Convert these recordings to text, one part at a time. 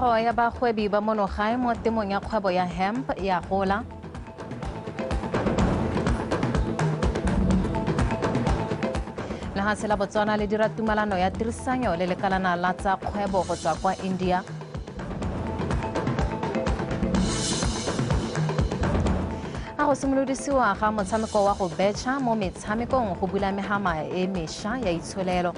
Kgatlhego ya bagwebi ba mono gae mo temong ya kgwebo ya hemp ya gola. Lehatshe la Botswana le dira tumalano ya tirisanyo le lekalana la tsa kgwebo go tswa kwa India. A go simolodisiwa ga motshameko wa go betšha mo metshamekong go bula mehama e mešwa ya itsholelo.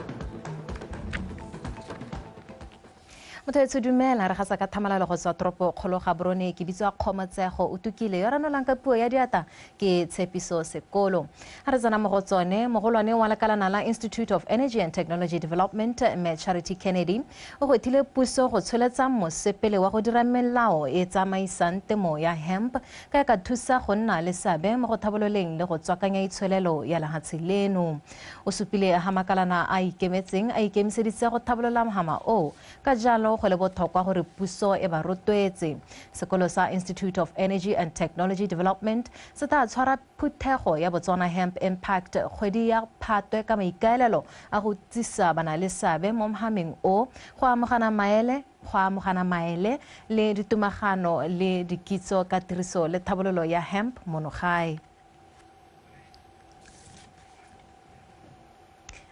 Motho etsho dumela, re gasa ka thamalalo go tswa toropo kgolo Gaborone. Ke bitswa Kgomotsego o tukile yo ranolang ka puo ya diata ke Tshepiso Sekolo. Ha re tsena mo go tsone, mogolwane wa lekalana la Institute of Energy and Technology Development, Mme Charity Kennedy, o gwethile puso go tsholetsa mosepele wa go dira melao e tsamaisang temo ya hemp ka e ka thusa go nna le seabe mo go thabololeng le go tswakanya itsholelo ya lehatshe leno. O supile ha makalana a ikemetseng a ikemiseditse go thabolola mohama o, ka jalo go le botlhokwa gore puso e ba rotloetse. Sekolo sa Institute of Energy and Technology Development se tla tshwara phuthego ya Botswana Hemp Impact kgwedi ya Phatwe ka maikaelelo a go tsisa bana le seabe mo mohameng o, go amogana maele le ditumagano le dikitso ka tiriso le thabololo ya hemp mono gae.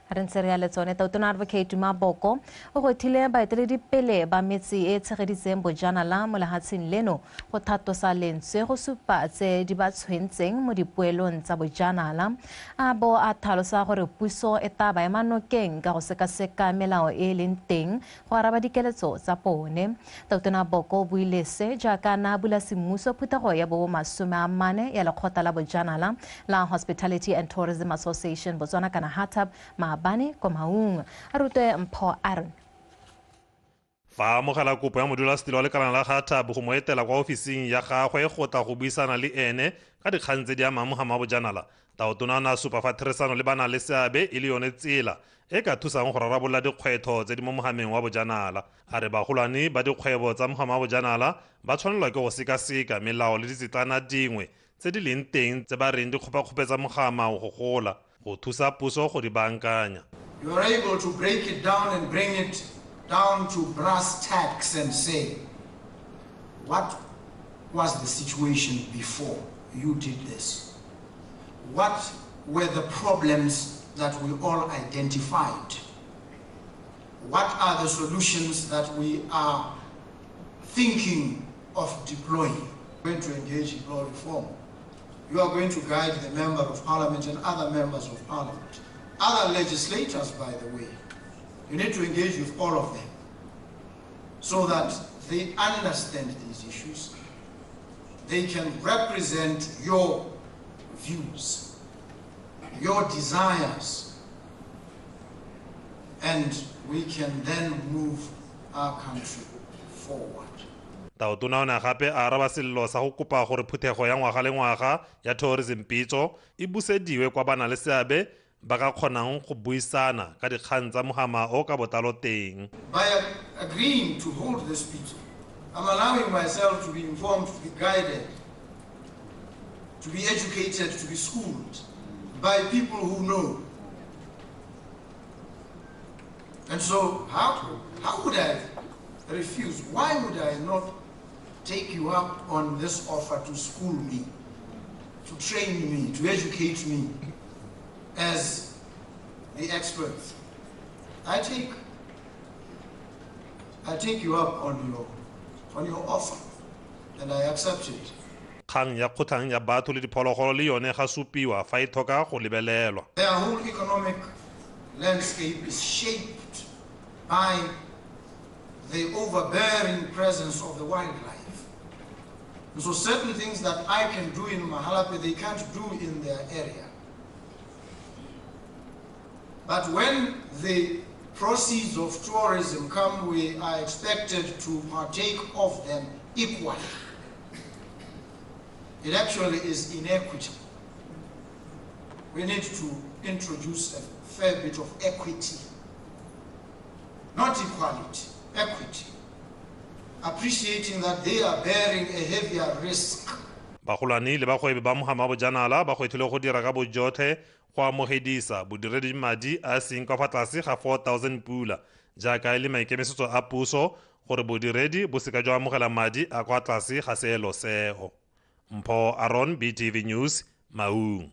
Re ntse re ya le tsone, Tautona Advocate Maboko o gwethile baeteledipele ba metse e tshegeditseng bojanala mo lehatsheng leno go thatosa lentswe go supa tse di ba tshwentseng mo dipoelong tsa bojanala. A bo a tlhalosa gore puso e tla ba ema nokeng ka go sekaseka melao e e leng teng go araba dikeletso tsa bone. Tautona Boko o buile se jaaka na bula semmuso phuthego ya bo 40 ya lekgotla la bojanala la Hospitality and Tourism Association Botswana kana HATAB maabane ko Maung. A rutwe Mpho Aaron. Fa amogela kopo ya modulasetilo wa lekalana la HATAB go mo etela kwa ofising ya gagwe go tla go buisana le ene ka dikgang tse di amang mohama wa bojanala, Tautona o ne a supa fa therisano le bana le seabe e le yone tsela e ka thusang go rarabolola dikgwetlho tse di mo mohameng wa bojanala. A re bagolwane ba dikgwebo tsa mohama wa bojanala ba tshwanelwa ke go sekaseka melao le ditsetlana dingwe tse di leng teng tse ba reng di kgopakgopetsa mogama go gola go thusa puso go di bankanya. You are able to break it down and bring it down to brass tacks and say, what was the situation before you did this? What were the problems that we all identified? What are the solutions that we are thinking of deploying? We're going to engage in law reform. You are going to guide the Member of Parliament and other members of Parliament, other legislators, by the way. You need to engage with all of them so that they understand these issues. They can represent your views, your desires, and we can then move our country forward. Tautona o ne gape a araba sello sa go kopa gore phuthego ya ngwaga le ngwaga ya Tourism Pitso e busediwe kwa bana le seabe ba ka kgonang go buisana ka dikgang tsa mohama o ka botlalo teng. By agreeing to hold this pitso, I'm allowing myself to be informed, to be guided, to be educated, to be schooled by people who know. And so how would I refuse? Why would I not take you up on this offer to school me, to train me, to educate me as the experts? I take you up on your offer, and I accept it. Kgang ya kgotlhang ya batho le diphologolo le yone ga supiwa fa e tlhoka go lebelelwa. Their whole economic landscape is shaped by the overbearing presence of the wildlife. And so certain things that I can do in Mahalapye, they can't do in their area. But when the proceeds of tourism come, we are expected to partake of them equally. It actually is inequitable. We need to introduce a fair bit of equity, not equality, equity. Appreciating that they are bearing a heavier risk. Bagolwane le bagwebi ba mohama wa bojanala ba gwethile go dira ka bojotlhe go amogedisa bodiredi madi a seng ka fa tlase ga 4,000 pula jaaka e le maikemisetso a puso gore bodiredi bo seka jwa amogela madi a kwa tlase ga seelo seo. Mpho Aron, BTV News, Maung.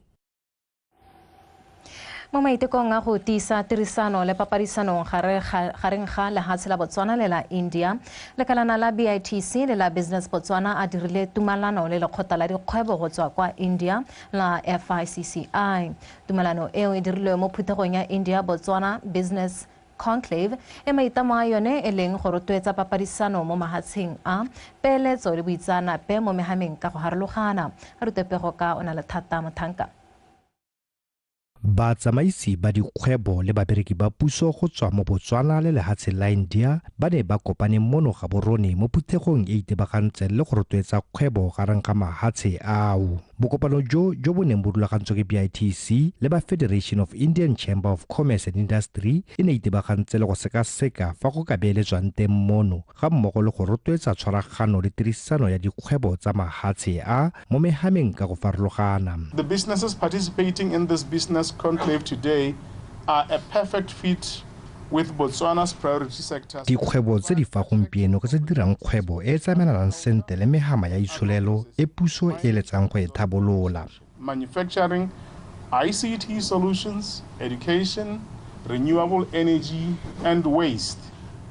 Mo maitekong a go tiisa tirisano le papadisanong gareng ga lehatshe la Botswana le la India, lekalana la BITC le la Business Botswana a dirile tumalano le lekgotla la dikgwebo go tswa kwa India la FICCI. Tumalano eo e dirilwe mo phuthegong ya India Botswana Business Conclave e maitlamo a yone e leng go rotloetsa papadisano mo mahatsheng a peeletso le boitseanape mo mehameng ka go harologana. A rutepego ka o na le thata Mothanka. Batsamaisi ba dikgwebo le babereki ba puso go tswa mo Botswana le lehatshe la India ba ne ba kopane mono Gaborone mo phuthegong e itebagantseng le go rotloetsa kgwebo gareng ga mahatshe ao. Bokopano jo jo bo neng bo rulagantswe ke BITC le ba Federation of Indian Chamber of Commerce and Industry e ne itebagantse le go sekaseka fa go ka beeletswang teng mono ga mmogo le go rotloetsa tshwaragano le tirisano ya dikgwebo tsa mahatshe a mo mehameng ka go farologana. The businesses participating in this business conclave today are a perfect fit with Botswana's priority sectors. Dikgwebo tse di fa gompieno ke tse di dirang kgwebo e e tsamaelanang sentle le mehama ya itsholelo e puso e eletsang go e thabolola. Manufacturing, ICT solutions, education, renewable energy and waste.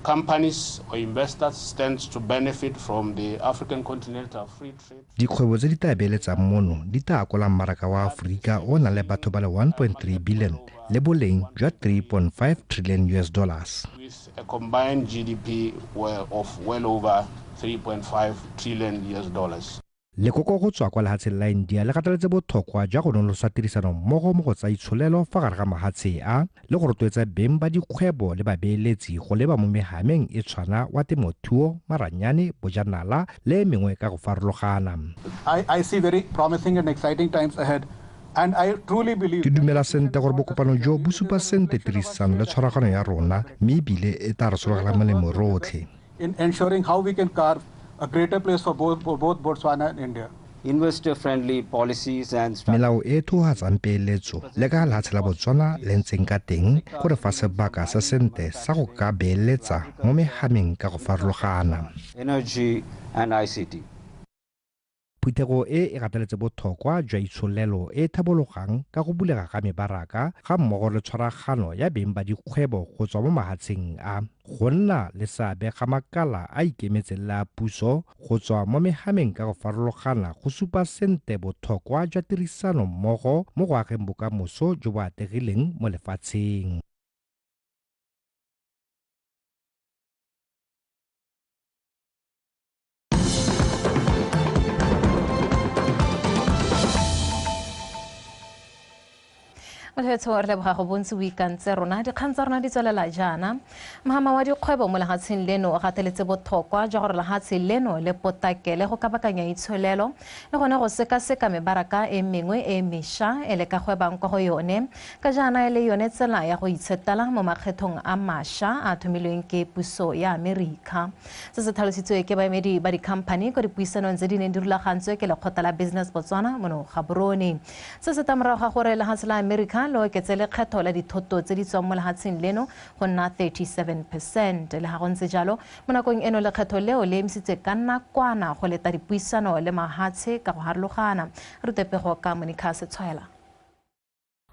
Companies or investors stand to benefit from the African Continental Free Trade. Dikgwebo tse di tla beeletsang mono di tla akola mmaraka wa Aforika o nang le batho ba le 1.3 billion le boleng jwa 3.5 trillion US dollars. With a combined GDP of well over 3.5 trillion US dollars. Lekoko go tswa kwa lehatsheng la India le gateletse botlhokwa jwa go nolosa tirisano mmogo mo go tsa itsholelo fa gare ga mahatshe a le go rotloetsa beng ba dikgwebo le babeeletsi go leba mo mehameng e tshwana wa temothuo, maranyane, bojanala le e mengwe ka go farologana. I see very promising and exciting times ahead. And I truly believe Ke dumela sente gore bokopano jo bo supa sente tirisano le tshwaragano ya rona mme ebile e tla re sologela molemo rotlhe. In ensuring how we can carve a greater place for both Botswana and India. Investor-friendly policies and melao e thohatsang peeletso le ka lehatshe la Botswana le ntseng ka teng gore fa sebaka se sente sa go ka beeletsa mo mehameng ka go farologana. Energy and ICT. Phuthego e e gateletse botlhokwa jwa itsholelo e thabologang ka go bulega ga mebaraka ga mmogo le tshwaragano ya beng ba dikgwebo go tswa mo mahatsheng a go nna le seabe ga makala a ikemetseng le a puso go tswa mo mehameng ka go farologana go supa sente botlhokwa jwa tirisano mmogo mo go ageng bokamoso jo bo atlegileng mo lefatsheng. Motho re leboga go bontsi o ikantse rona dikgang tsa rona di tswelela jaana. Mohama wa dikgwebo mo lehatsheng leno o gateletse botlhokwa jwa gore lehatshe leno le potakele go kabakanya itsholelo le gone go sekaseka mebaraka e mengwe e mešwa e le ka gwebang kwa go yone ka jaana e le yone tsela ya go itshetela mo makgethong a mašwa a thomilweng ke puso ya Amerika. Se se tlhalositswe ke baemedi ba dikhamphani kwa dipuisanong tse di neng di rulagantswe ke lekgotla la Business Botswana mono Gaborone. Se se tla morago ga gore lehatshe la Amerika le oketse lekgetho la dithoto tse di tswang mo lehatsheng leno go nna 37%. Le ga go ntse jalo, mo nakong eno lekgetho leo le emisitswe ka nakwana go leta dipuisano le mahatshe ka go harologana. Rutepego ka Monica Setshwaela.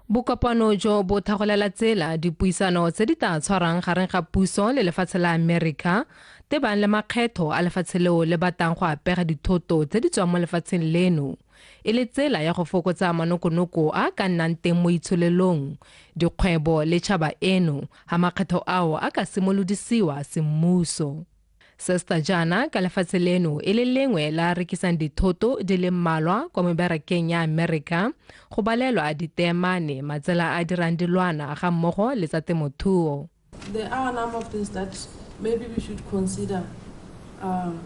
Bokopano jo bo thagolela tsela dipuisano tse di tla tshwarang gareng ga puso le lefatshe la Amerika tebang le makgetho a lefatshe leo le batang go apega dithoto tse di tswang mo lefatsheng leno e le tsela ya go fokotsa manokonoko a ka nnang teng mo itsholelong dikgwebo le tšhaba eno ha makgetho ao a ka simolodisiwa semmuso. Sesta jaana ka lefatshe leno e le lengwe la rekisang dithoto di le mmalwa kwa mebarakeng ya Amerika go balelwa diteemane, matsela a dirang dilwana ga mmogo le tsa temothuo. There are a number of things that maybe we should consider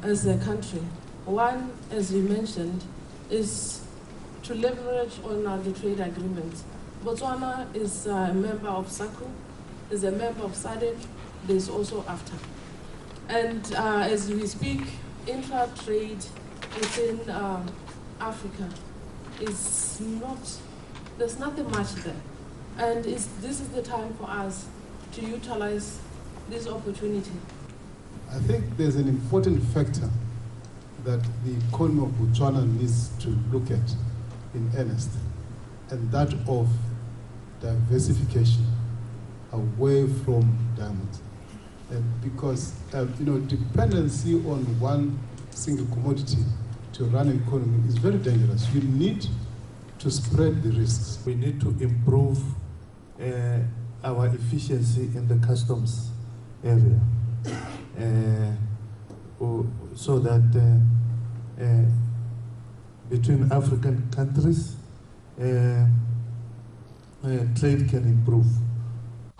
as a country. One, as you mentioned, is to leverage on the trade agreements. Botswana is a member of SACU, is a member of SADC, there's also AFTA. And as we speak, intra-trade within Africa is not, there's nothing much there. And this is the time for us to utilize this opportunity. I think there's an important factor that the economy of Botswana needs to look at in earnest, and that of diversification away from diamonds. And because dependency on one single commodity to run an economy is very dangerous. You need to spread the risks. We need to improve our efficiency in the customs area so that between African countries trade can improve.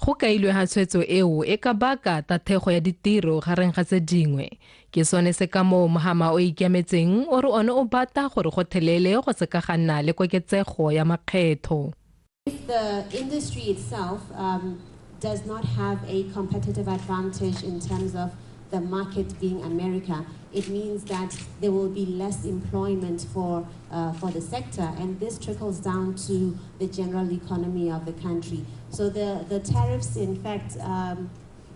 Go kailwe ha tshwetso eo e ka baka tathego ya ditiro gareng ga tse dingwe. Ke sone se ka moo Mahama o ikemetseng o re one o batla gore go thelele go se ka ga nna le koketsego ya makgetho. If the industry itself does not have a competitive advantage in terms of the market being America, it means that there will be less employment for the sector, and this trickles down to the general economy of the country. So the tariffs, in fact,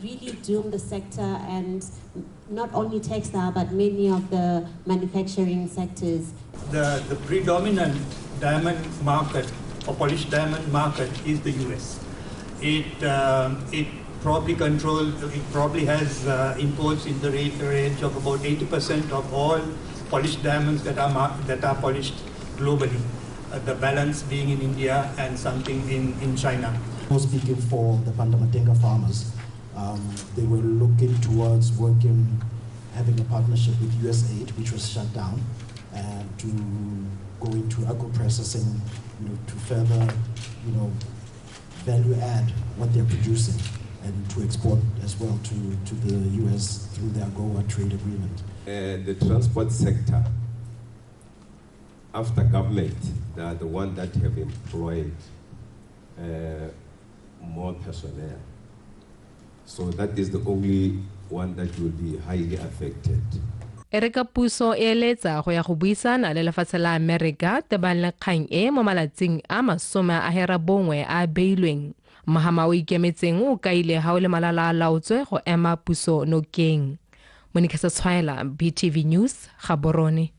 really doom the sector, and not only textile, but many of the manufacturing sectors. The predominant diamond market, or polished diamond market, is the US. It probably controls, it probably has imports in the range of about 80% of all polished diamonds that are polished globally, the balance being in India and something in China. Speaking for the Pandamatenga farmers, they were looking towards having a partnership with USAID, which was shut down, and to go into agro-processing, to further, value add what they're producing, and to export as well to the US through the AGOA trade agreement. The transport sector, after government, they are the one that have employed more personnel. So that is the only one that will be highly affected. Ereka puso e eletsa go ya go buisana le lefatshe la Amerika tebang le kgang e mo malatsing a 90 a beilweng. Mahama o ikemetseng o kaile ha o le malala a laotswe go ema puso nokeng. Monica Setshwaela, BTV News, Gaborone.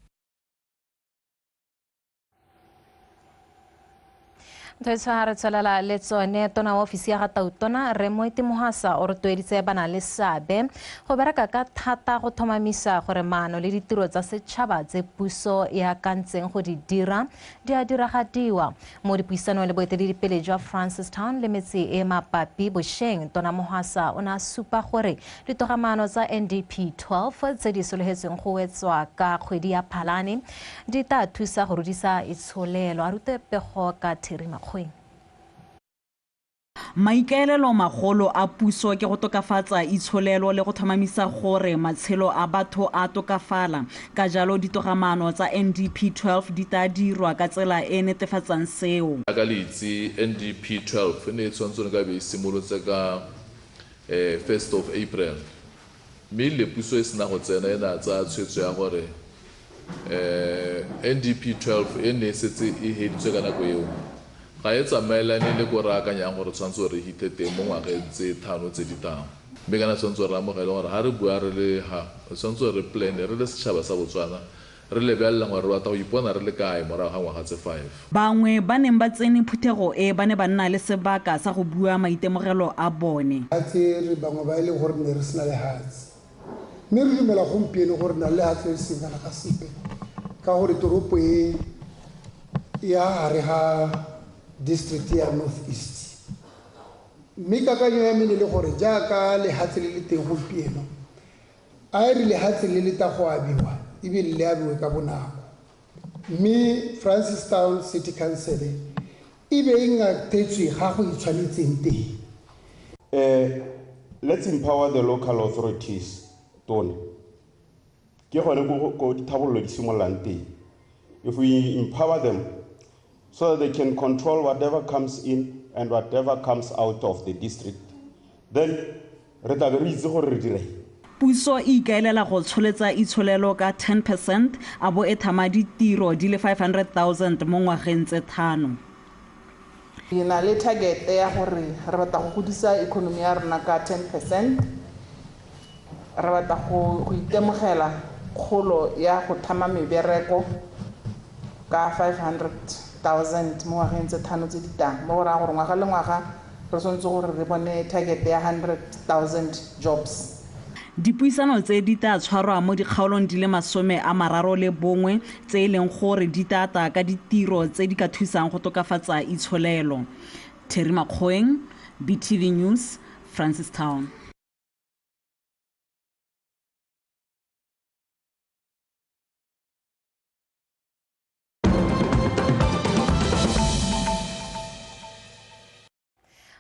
Ntho re tswelela le tsone tona wa ofisi ya ga Tautona Rre Moeti Mohwasa o rotloeditse bana le seabe go bereka ka thata go tlhomamisa gore maano le ditiro tsa setšhaba tse puso e akantseng go di dira di a diragadiwa. Mo dipuisanong le boeteledipele jwa Francistown le metse e mapapi bošeng, tona Mohwasa o ne a supa gore ditogamaano tsa NDP 12 tse di sologetsweng go wetswa ka kgwedi ya Phalane di tla thusa go rudisa itsholelo. A rute pego ka Thirima. Maikaelelo magolo a puso ke go tokafatsa itsholelo le go tlhomamisa gore matshelo a batho a tokafala. Ka jalo ditogamaano tsa NDP 12 di tla dirwa ka tsela e netefatsang seo. Ka le itse NDP 12 e ne e tshwanetse ka be e simolotse ka 1st of April, mme le puso e sena go tsena e ne a tsaya tshwetso ya gore NDP 12 e ne e setse e heditswe ka nako eo ga e tsamaelane le ko re akanyang gore tshwanetse re hithe teng mo ngwageng tse 5 tse di tlang. Mme kana tshwanetse re amogele gore ga re bua re le ha tshwanetse re plan re le setšhaba sa Botswana re lebelela gore re batla go ipona re le kae morago ga ngwaga tse 5. Bangwe ba neng ba tsene phuthego e ba ne ba nna le sebaka sa go bua maitemogelo a bone. Re bangwe ba e leng gore ne re sena lehatshe, mme re dumela gompieno gore na le lehatshe le seng kana ka sepe, ka gore toropo e ya gare ga district ya North East. Mme kakanyo ya mene le gore jaaka lehatshe le le teng gompieno, a e re lehatshe le le ta go abiwa ebile le abiwe ka bonako, mme Francistown City Council e be e ngatetswe ga go itshwanetseng teng. Let's empower the local authorities, Tone. Ke gone ko dithabololo di simololang teng. If we empower them so that they can control whatever comes in and whatever comes out of the district, then re tla be re itse gore re direng. Puso e ikaelela go tsholetsa itsholelo ka 10% a bo e thama ditiro di le 500,000 mo ngwageng tse 5. Re na le target ya gore re batla go godisa economy ya rona ka 10%. Re batla go itemogela kgolo ya go thama mebereko ka 500,000 mo ngwageng tse 5 tse di tlang, mo go raya gore ngwaga le ngwaga re tshwanetse gore re bone target ya 100,000 jobs. Dipuisano tse di tla tshwarwa mo dikgaolong di le 31 tse e leng gore di tla tla ka ditiro tse di ka thusang go tokafatsa itsholelo. Terry Makgoeng, BTV News, Francistown.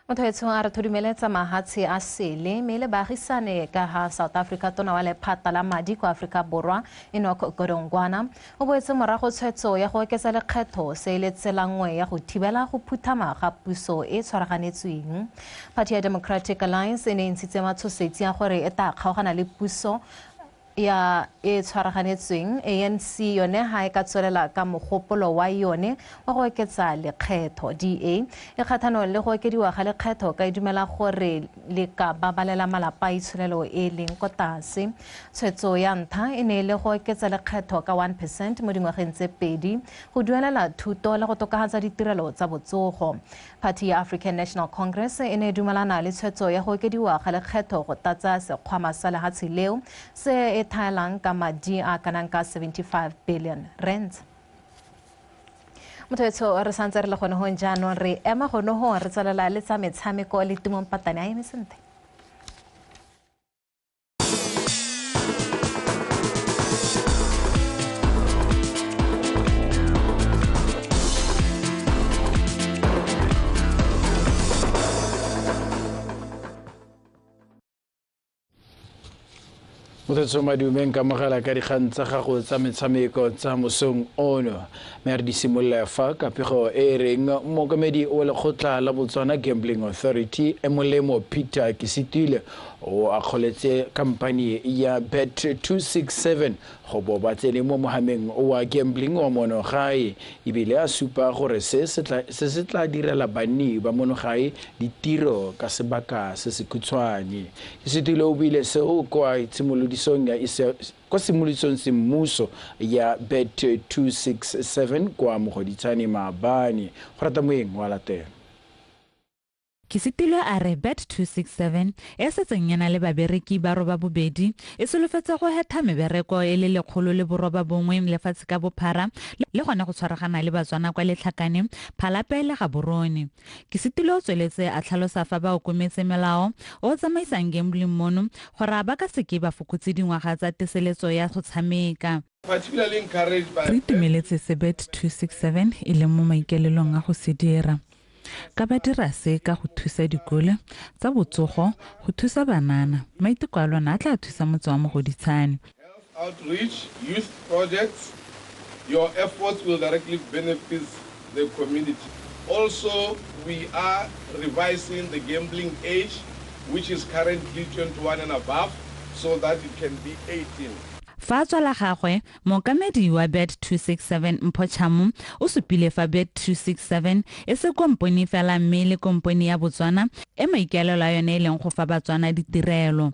Motho etsho a re thodumeletsa mahatshe a sele mme le baagisane ka ha South Africa tona wa lephata la madi kwa Afrika Borwa Enoch Godongwana o boetse morago tshwetso ya go oketsa lekgetho se le tsela nngwe ya go thibela go phuthama ga puso e tshwaraganetsweng. Party ya Democratic Alliance e ne e ntshitse matshosetsi a gore e tla kgaogana le puso ya e tshwaraganetsweng. ANC yone ha e ka tswelela ka mogopolo wa yone wa go oketsa lekgetho. DA e kgathanong le go okediwa ga lekgetho ka e dumela gore le ka babalela malapa a itsholelo e leng ko tlase. Tshwetso ya ntlha e ne e le go oketsa lekgetho ka 1% mo dingwageng tse 2 go duelela thuto le go tokafatsa ditirelo tsa botsogo. Party ya African National Congress e ne e dumelana le tshwetso ya go okediwa ga lekgetho go tlatsa sekgwama sa lehatshe leo se e thaelang ka madi a kanang ka 75 billion rands. Motho etsho re santse re le gone gong jaanong re ema gone gong re tswelela le tsa metshameko le Tumong Patane a eme sentle. Motho madumeng ka mogala ka dikgang tsa gago tsa metshameko tsa mosong ono mme re di simolola fa ka pego e reng mookamedi wa lekgotla la Botswana Gambling Authority Emolemo Peter Kisitile o akgoletse company ya Bet 267 go bo ba tsene mo mohameng wa gambling wa monogae ebile a supa gore se se tla direla banni ba monogae ditiro ka sebaka se se khutshwane. Kisitile o buile seo kwa tshimolodisong ya kwa simolodisong semmuso ya Bet 267 kwa Mogoditshane maabane. Go rata moeng wa latela. Kisitile a re Bet 267 e setseng yana le babereki ba 82 e solofetse go hetha mebereko e le 191 lefatshe ka bophara le gone go tshwaragana le Batswana kwa Letlhakane, Phalape le Gaborone. Kisitile o tsweletse a tlhalosa fa ba okometse melao o tsamaisang gambling mono gore ba ka seke ba fokotse dingwaga tsa teseletso ya go tshameka. Re itumeletse se Bet 267 e leng mo maikelelong a go se dira. Ka ba dira se ka go thusa dikole tsa botsogo go thusa banana. Maiteko a lona a tla thusa motse wa Mogoditshane. Outreach, youth projects, your efforts will directly benefit the community. Also, we are revising the gambling age, which is currently 21 and above, so that it can be 18. Fa tswa la gagwe mookamedi wa Bet 267 Mpho Chamo o supile fa Bet 267 e se kompone fela mme le kompone ya Botswana e maikaelelo a yone e leng go fa Batswana ditirelo.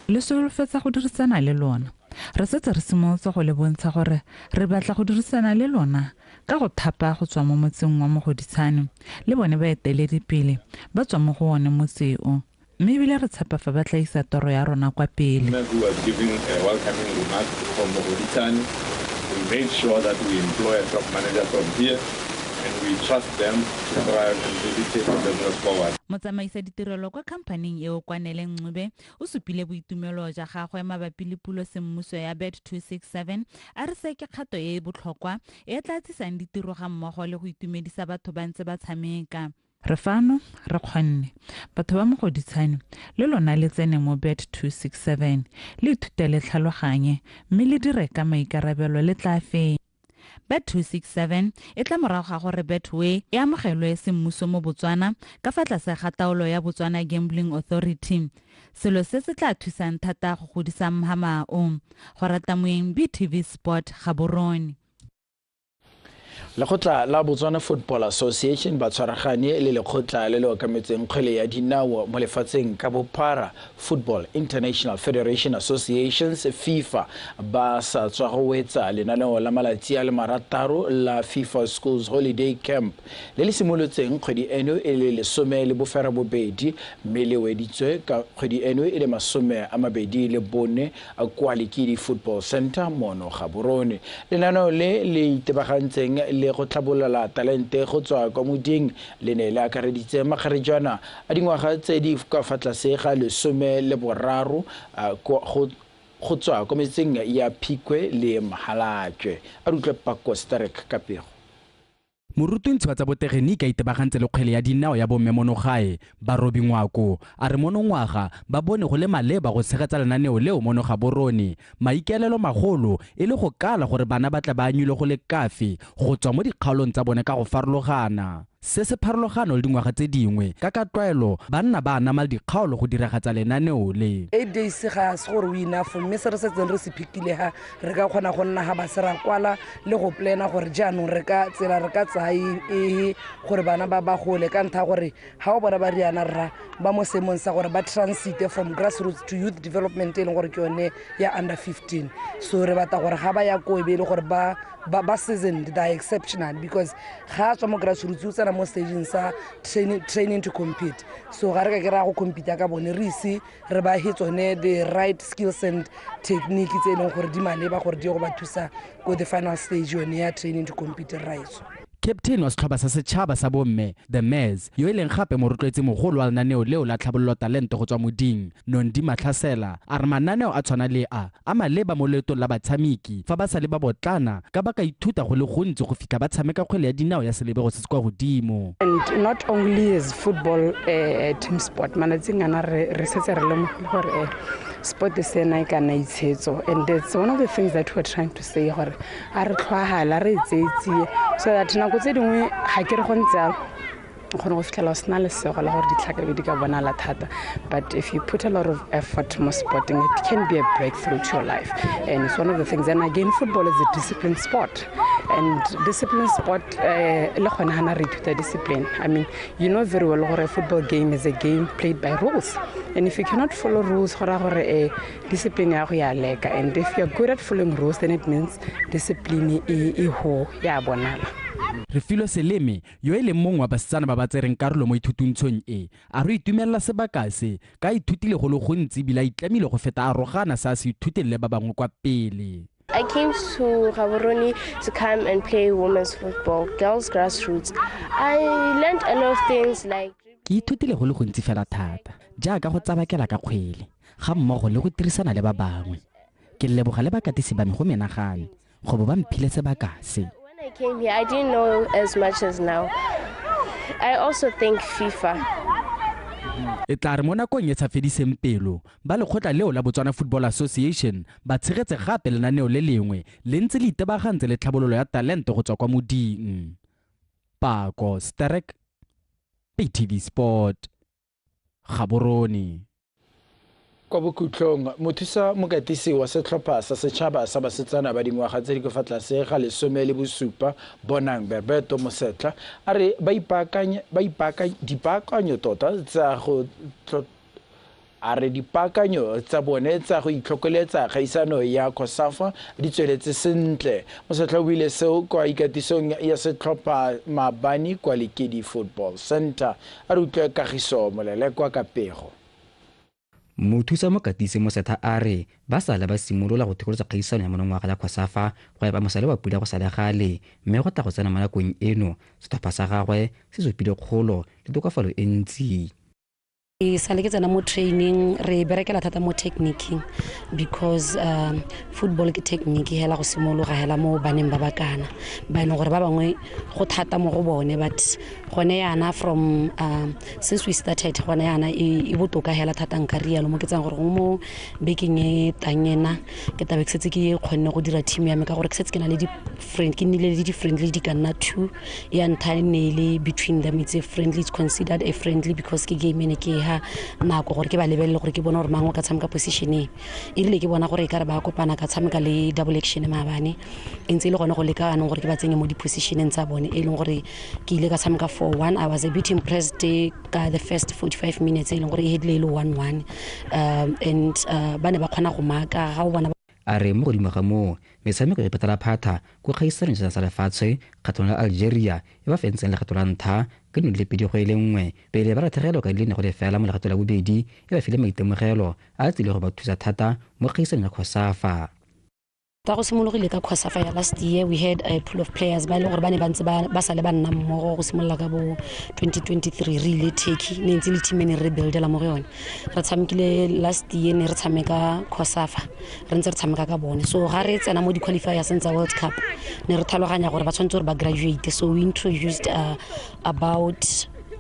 Le solofetsa go dirisana le lona. Re setse re simolotse go le bontsha gore re batla go dirisana le lona ka go thapa go tswa mo motseng wa Mogoditshane le bone ba eteledipele ba tswa mo go one motse o. Mme ebile re tshepa fa ba tla isa toro ya rona kwa pele. Who was giving a welcoming remark from Mogoditshane. We made sure that we employ a top manager from here and we trust them to thrive and really take the business forward. Motsamaisa ditirelo kwa khamphaning eo kwa Neleng Ncube o supile boitumelo ja gagwe mabapi le pulo semmuso ya Bet 267 a re se ke kgato e e botlhokwa e tla tsisang ditiro ga mmogo le go itumedisa batho ba ntse ba tshameka. Re fano re kgonne batho ba Mogoditshane le lona le tsene mo Bet 267 le ithute le tlhaloganye mme le dire ka maikarabelo le tla fenya. Bet 267 e tla morago ga gore Betway e amogelwe semmuso mo Botswana ka fa tlase ga taolo ya Botswana Gambling Authority. Selo se se tla thusang thata go godisa mhama o. Go rata moeng, BTV Sport, Gaborone. Lekgotla la Botswana Football Association ba tshwaragane le lekgotla le le okametseng kgwele ya dinao mo lefatsheng ka bophara Football International Federation Associations FIFA ba sa tswa go wetsa lenaneo la malatsi a le 6 la FIFA Schools Holiday Camp le le simolotseng kgwedi eno e le 18 mme le weditswe ka kgwedi eno e le 24 kwa Lekidi Football Center mono Gaborone. Lenaneo le le itebagantseng le go tlhabolola talente go tswa kwa moding le ne le akareditse makgarejwana a dingwaga tse di ka fa tlase ga 13 go tswa kwa metseng ya Phikwe le Mahalajwe. A re utlwe Pako Sterek ka pego. Morutuntshi wa tsa botegeniki a itebagantse le kgwele ya dinao ya bomme mono gae Barobi Ngwako a re monongwaga ba bone go le maleba go tshegetsa lenaneo leo mono Gaborone. Maikaelelo magolo e le go kala gore bana ba tla ba anyilwe go le kafe go tswa mo dikgaolong tsa bone ka go farologana. Se se pharologano le dingwaga tse dingwe ka tlwaelo banna ba anama le dikgaolo go diragatsa lenaneo le. 8 days ga se gore o enough mme se re setseng re se phikile ha re ka kgona go nna ga ba se ra kwala le go plana gore jaanong re ka tsela re ka tsaya e gore bana ba ba gole ka ntlha gore ha o bona ba riana rra ba mo seemong sa gore ba transite from grassroots to youth development e leng gore ke yone ya under 15. So re batla gore ga ba ya ko e be e le gore ba seasoned, they are exceptional because ga tswa mo grassroots o tsena mo stageng sa training to compete. So ga re ka ke ra go compete ka bone re ise re ba he tsone the right skills and technique tse e leng gore di maleba gore di go ba thusa ko the final stage yone ya training to compete right. Captain wa setlhopha sa setšhaba sa bomme The Maize yo e leng gape morotloetsi mogolo wa lenaneo leo la tlhabololo talente go tswa moding Nondi Matlhasela a re mananeo a tshwana le a maleba mo leetong la batshameki fa ba sa le ba botlana ka ba ka ithuta go le gontsi go fitlha ba tshameka kgwele ya dinao ya selebego se se kwa godimo. And not only is football a team sport, malatsing ana re setse re lemogile gore sport sena e kana itshetso, and it's one of the things that we're trying to say gore a re tlhwahala re tseetsie so that nako tse dingwe ga ke re go ntse jalo o kgone go fitlhela o sena lesego la gore ditlhakabe di ka bonala thata, but if you put a lot of effort mo sporting it can be a breakthrough to your life, and it's one of the things. And again, football is a discipline sport, and discipline sport le gone hana re ithuta discipline. I mean, you know very well gore a football game is a game played by rules, and if you cannot follow rules go raya gore discipline ya go ya leka, and if you're good at following rules then it means discipline e ho ya bonala. Refilwe Seleme yo e leng mongwe wa basetsana ba ba tsereng karolo mo ithutuntshong e a re itumelela sebaka se ka ithutile go le gontsi ebile a itlamile go feta a rogana sa se ithuteng le ba bangwe kwa pele. I came to Gaborone to come and play women's football, girls grassroots. I learned a lot of things like ke ithutile go le gontsi fela thata jaaka go tsabakela ka kgwele ga mmogo le go tirisana le ba bangwe. Ke leboga le bakatisi ba me go menagane go bo ba mphile sebaka se. When I came here, I didn't know as much as now. I also thank FIFA. E tla re mo nakong e sa fediseng pelo ba lekgotla leo la Botswana Football Association ba tshegetse gape lenaneo le lengwe le ntse le itebagantse le tlhabololo ya talente go tswa kwa moding. Pako Sterek, BTV Sport, Gaborone. Kwa bokhutlong, mothusa mokatisi wa setlhopha sa setšhaba sa basetsana ba dingwaga tse di ka fa tlase ga 17 Bonang Berbeto Mosetla a re ba dipaakanyo tota tsa go a re dipaakanyo tsa bone tsa go itlhokoletsa kgaisano ya COSAFA di tsweletse sentle. Mosetla o buile seo kwa ikatisong ya setlhopha maabane kwa Lekedi Football Center. A re utlwe Kagiso Molelekwa ka pego. Mothusa mokatisi Mosetla a re ba sale ba simolola go thekolotsa kgaisano ya monongwaga ya COSAFA go epa mosale wa pula go sa le gale, mme go tla go tsena mo nakong eno setlhopha sa gagwe se supile kgolo le tokafalo e ntsi. E sale ke tsena mo training re berekela thata mo techniquing because football ke technique hela go simologa hela mo baneng ba bakana ba e leng gore ba bangwe go thata mo go bone, but Gone yana from since we started gone yana e botoka hela thata nka rialo mo ke tsang gore mo bekeng e tang ena ke tabe ke setse ke kgonne go dira team ya me ka gore ke setse ke na le di friend ke nnile le di friendly di ka nna 2 ya ntlha e ne le between them, it's a friendly, it's considered a friendly because ke game ene ke ha nako gore ke ba lebelele gore ke bone gore mang o ka tshameka position e rile ke bona gore e ka re ba kopana ka tshameka le double action maabane e ntse e le gone go leka anong gore ke ba tsenye mo di-positioneng tsa bone e leng gore ke ile ka tshameka 4-1. I was a bit impressed ka the first 45 minutes e leng gore e hedile e le 1-1 and ba ne ba kgona go maka ga o bona. A re mo godimo ga moo metshameko e phathalaphatha ko kgaisanong sa lefatshe kgatlhanong le Algeria e ba fentseng legato la ntlha ka 2-1 pele ba latlhegelwa ka 4-0 mo legato la bobedi e ba file maitemogelo a tsile go ba thusa thata mo kgaisanong ya COSAFA. Ta go simologile ka COSAFA ya last year, we had a pool of players ba e leng gore ba ne ba ntse ba sale ba nna mmogo go simolola ka bo 2023 re ile Turkey ne ntse le team e ne re buildela mo go yone. Re tshamekile last year ne re tshameka COSAFA re ntse re tshameka ka bone, so ga re tsena mo di-qualifiers tsa World Cup ne re tlhaloganya gore ba tshwanetse gore ba graduate, so we introduced about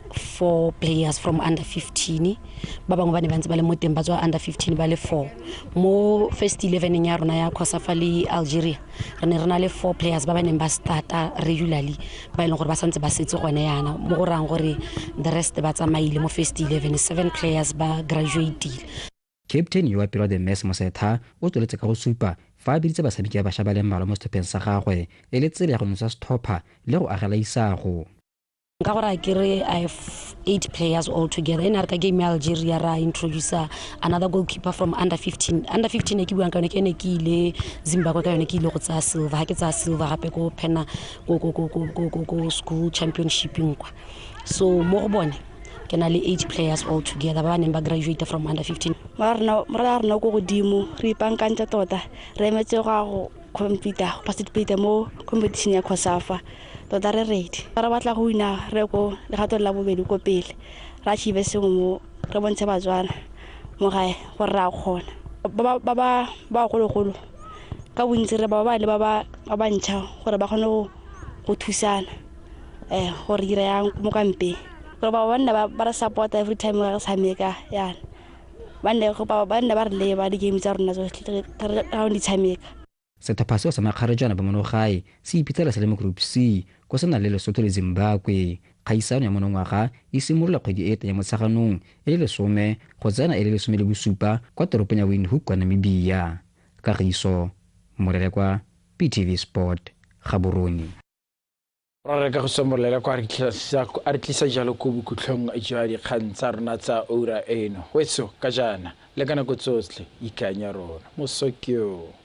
4 players from under 15 ba bangwe ba ne ba ntse ba le mo teng ba tswa under 15 ba le 4 mo first 11 ya rona ya COSAFA le Algeria re ne re na le 4 players ba ba neng ba starta regularly ba e leng gore ba santse ba setse gone yana mo go rang gore the rest ba tsamaile mo first 11, 7 players ba graduateile. Captain yo wa pelo the Mess Mosetha o tsweletse ka go supa fa a biditse batshameki ba bašwa ba le mmalwa mo setlhopheng sa gagwe e le tsela ya go nosa setlhopha le go agela isago. Nka gore ke re I have 8 players all together. E ne re ka game ya Algeria ra introduce another goalkeeper from under 15. Under 15 e ke buang ka yone ke ne ke ile Zimbabwe ka yone ke ile go tsaya silver. Ha ke tsaya silver gape ko Pena ko school championshiping kwa. So mo go bone ke na le 8 players all together ba ba neng ba graduate from under 15. Morena rena ko godimo re ipankantse tota re emetse go go compete go participate mo competition ya COSAFA. Tota re ready re batla go wina re ko legatong la bobedi ko pele ra achieve sengwe mo re bontshe Batswana mo gae gore re a kgona. Ba ba gologolo ka bontsi re ba ba le ba ba ntšha gore ba kgone go thusana gore dira yang mo kampeng gore ba nne ba re support every time re tshameka yana ba nne ba re leba di-game tsa rona tsotlhe re ga di tshameka. Setlhopha seo sa makgarejana ba monogae se iphitlhela se le mo Group C ko se na le Lesotho le Zimbabwe. Kgaisano ya monongwaga e simolola kgwedi e teng ya Motsheganong e le 10 go tsena e le 17 kwa toropong ya Windhoek kwa Namibia. Kagiso Molelekwa, PTV Sport, Gaborone. Ra re ka go somololela kwa a re tlisa jalo ko bokhutlhong jwa dikgang tsa rona tsa ura eno. Wetso ka jaana le ka nako tsotlhe ikanya rona. Mosokyo.